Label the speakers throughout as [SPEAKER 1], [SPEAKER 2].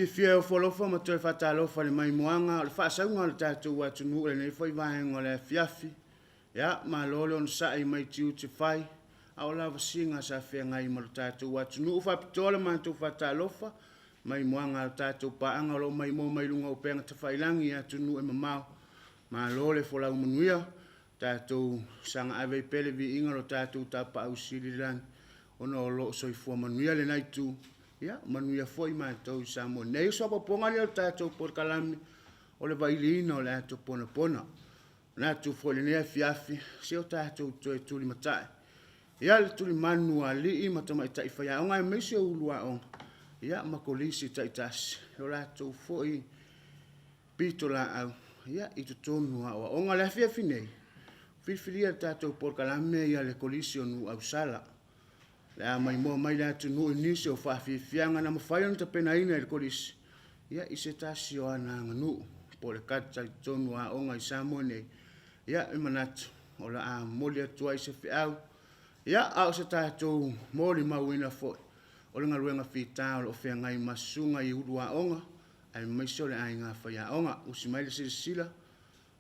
[SPEAKER 1] Fiafia e ofo alofa ma toe faatalofa i le maimoaga o le faasauga o le tatou atunuu i lenei foi vaega o le afiafi. Ia, malo le onosai mai tiute fai, a o lavasiga sa feagai ma lo tatou atunuu. Faapitoa le matou faatalofa maimoaga a le tatou paaga o lo o maimoa mai luga o upega tafailagi i atunuu e mamao. Malo le folau manuia, tatou saga ave ai pea le viiga o lo tatou Tapaau Sili i le lagi, ona o lo o soifua manuia lena itu, ia manuia foi matou i Samoa nei. O se faaopoopoga lea o le tatou polokalame o le vailiina o le ato ponapona. Manatu foi i lenei afiafi, se o tatou toe tulimatai ia le tulimanu a alii ma tamaitai faiaoga aemaise o ulu aoga ia ma kolisi taitasi i lo latou foi pitolaau ia i totonu o aoaoga. O le afiafi nei, filifilia e le tatou polokalame ia le Kolisi o Nuuausala. O le a maimoa mai le atunuu i nisi o faafiafiaga na mafai ona tapenaina e le Kolisi ia i se tasi o ana aganuu po o le culture i totonu o aoga i Samoa nei. Ia e manatu o le a momoli atu ai se feau, ia a o se tatou molimauina foi o le galuega fita o lo o feagai ma susuga i ulu aoga aemaise o le aiga faiaoga. Usi mai le silasila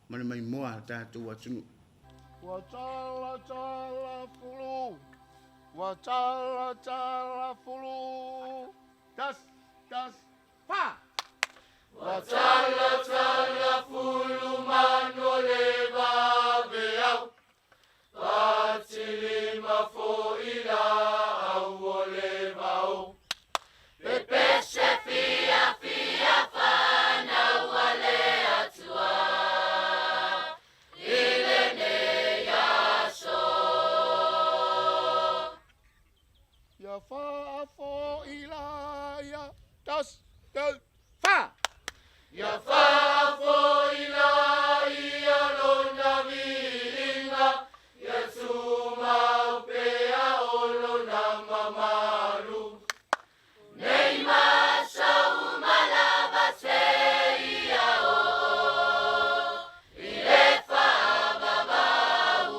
[SPEAKER 1] ma le maimoa a le tatou atunuu.
[SPEAKER 2] Ua tala tala fulu, ua tala tala fulu, tas tas fa. Ua tala tala fulu manu o le vaveau, patilima foi laau o le vao. Pepese fia fia fanau a le Atua i lenei aso. Ia faafo'i la ia tas tas fa. Ia faafo'i la ia lona viiga, ia tumau pea o lona mamalu. Nei ma aso uma lava seia oo i le faavavau,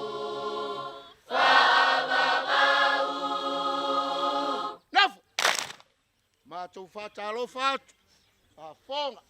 [SPEAKER 2] faavavau. Nafo! Matou faatalofa atu, faafofoga.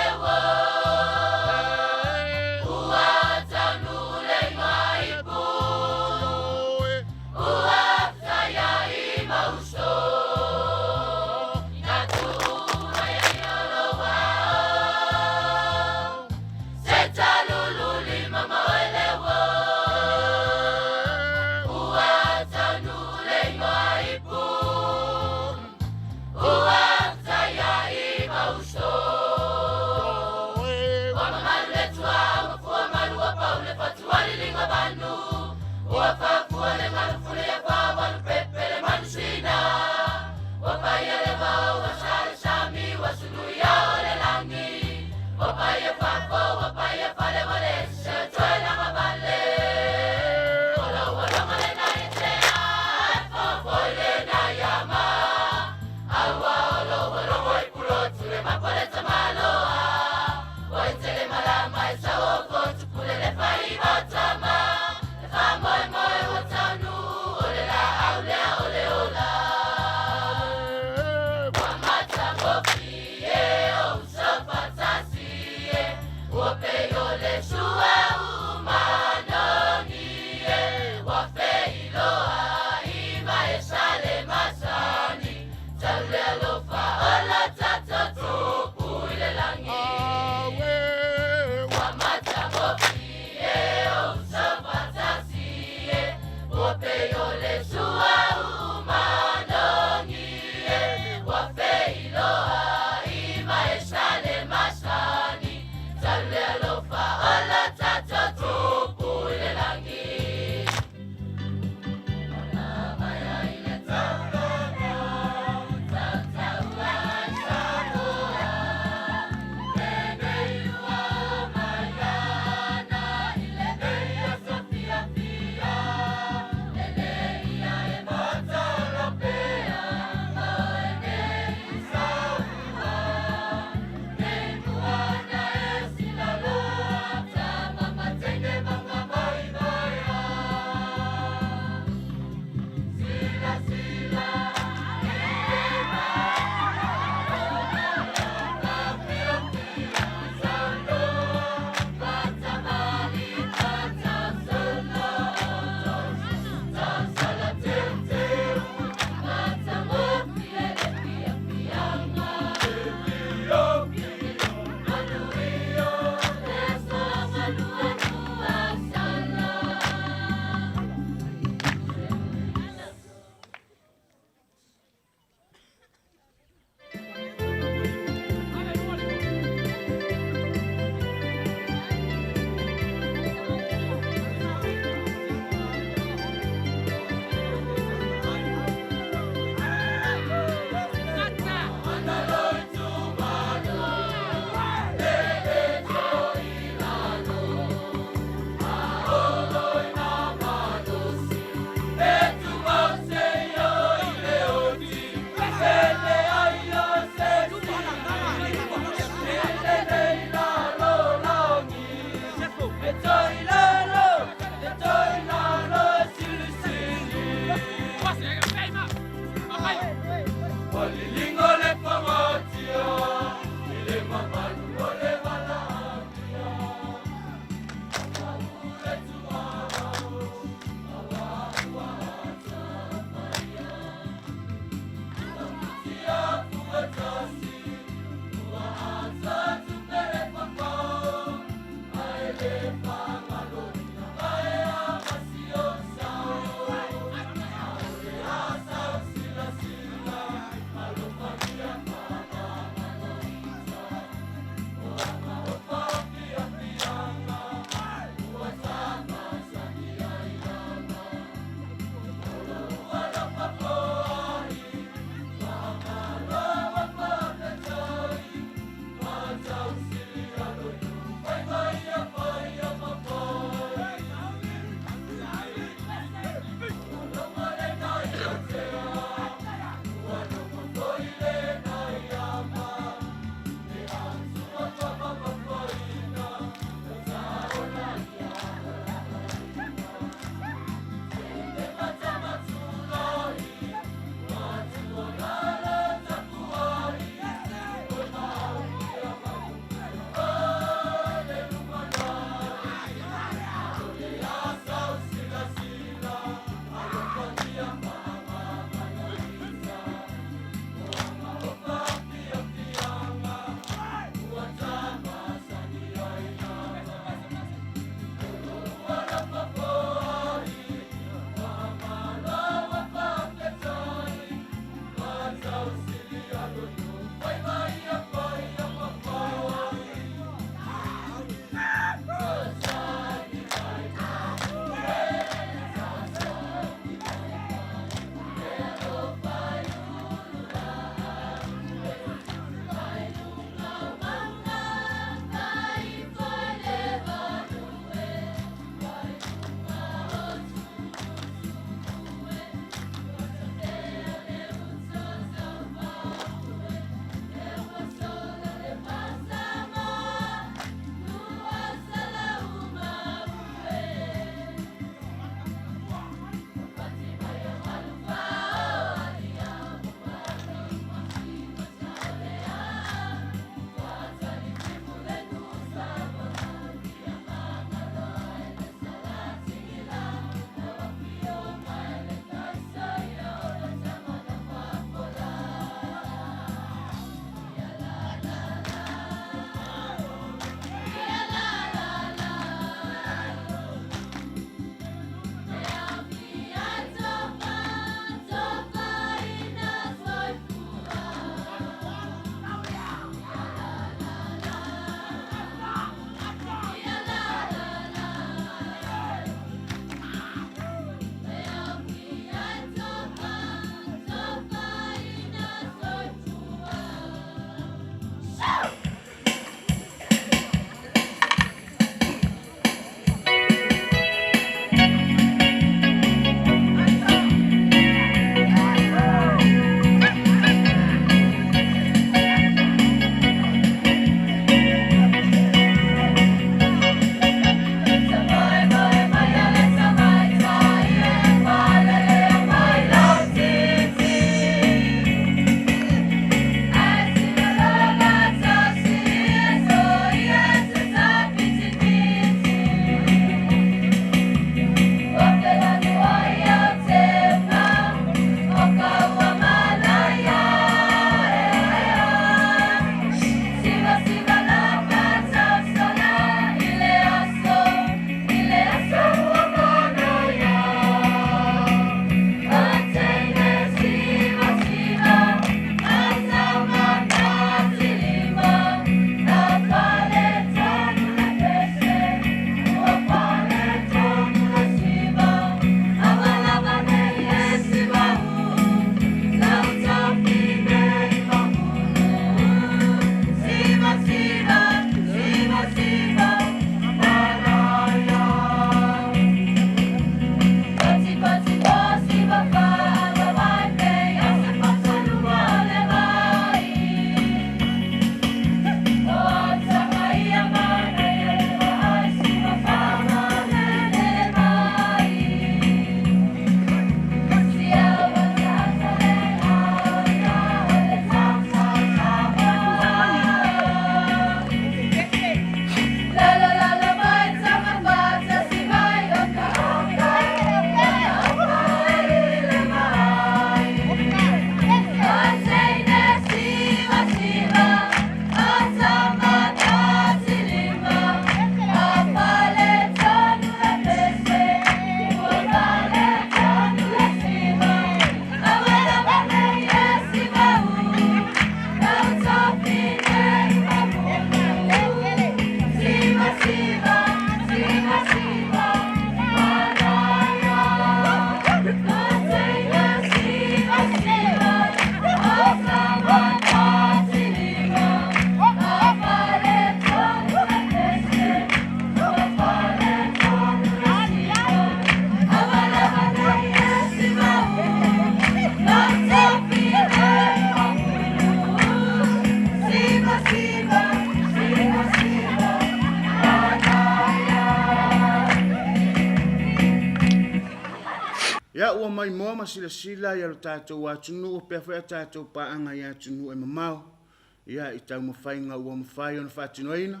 [SPEAKER 1] maimoa ma silasila i lo tatou atunuu pea foi a tatou paaga i atunuu e mamao, ia, i taumafaiga ua mafai ona faatinoina,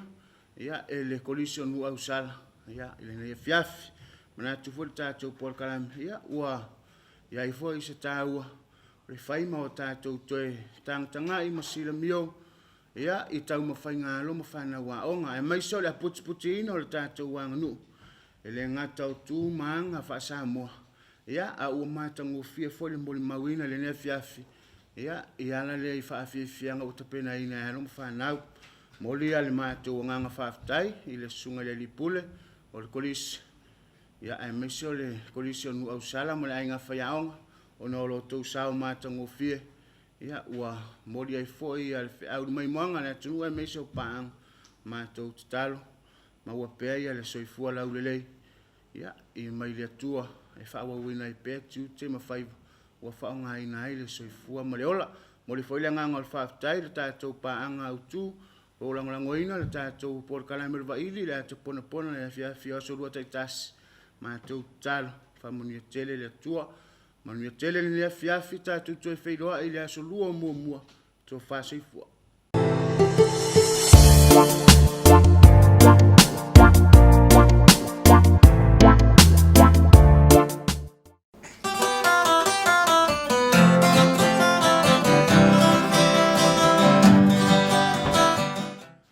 [SPEAKER 1] ia, e le Kolisi o Nuu Ausala, ia, i lenei afiafi. Manatu foi le tatou polokalame, ia, ua i ai foi se taua o le fai ma o tatou toe tagatagai ma silamio, ia, i taumafaiga a alo ma fanau aoga, aemaise o le aputiputiina o le tatou aganuu, e le gata o tu ma aga faa-Samoa, ia, a ua matagofie foi le molimauina i lenei afiafi, ia, i ala lea i faafiafiaga ua tapenaina e alo ma fanau. Momoli le matou agaga faafetai i le Susuga i le Alii Pule o le Kolisi, ia, aemaise o le Kolisi o Nuu Ausala ma le Aiga Faiaoga, ona o lo outou sao matagofie, ia, ua momoli ai foi le feau i le maimoaga a le atunuu aemaise o paaga. Matou tatalo, maua pea ia le soifua laulelei, ia, i mai le Atua e faaauauina ai pea tiute ma faiva ua faaaogaina ai le soifua ma le ola. Momoli foi le agaga o le faafetai i le tatou paaga autu o lo o lagolagoina le tatou polokalame o le Vaili i le ato ponapona i le afiafi o aso Lua taitasi. Matou tatalo, faamanuia tele le Atua. Manuia tele lenei afiafi, tatou toe feiloai i le aso Lua o muamua. Tofa soifua.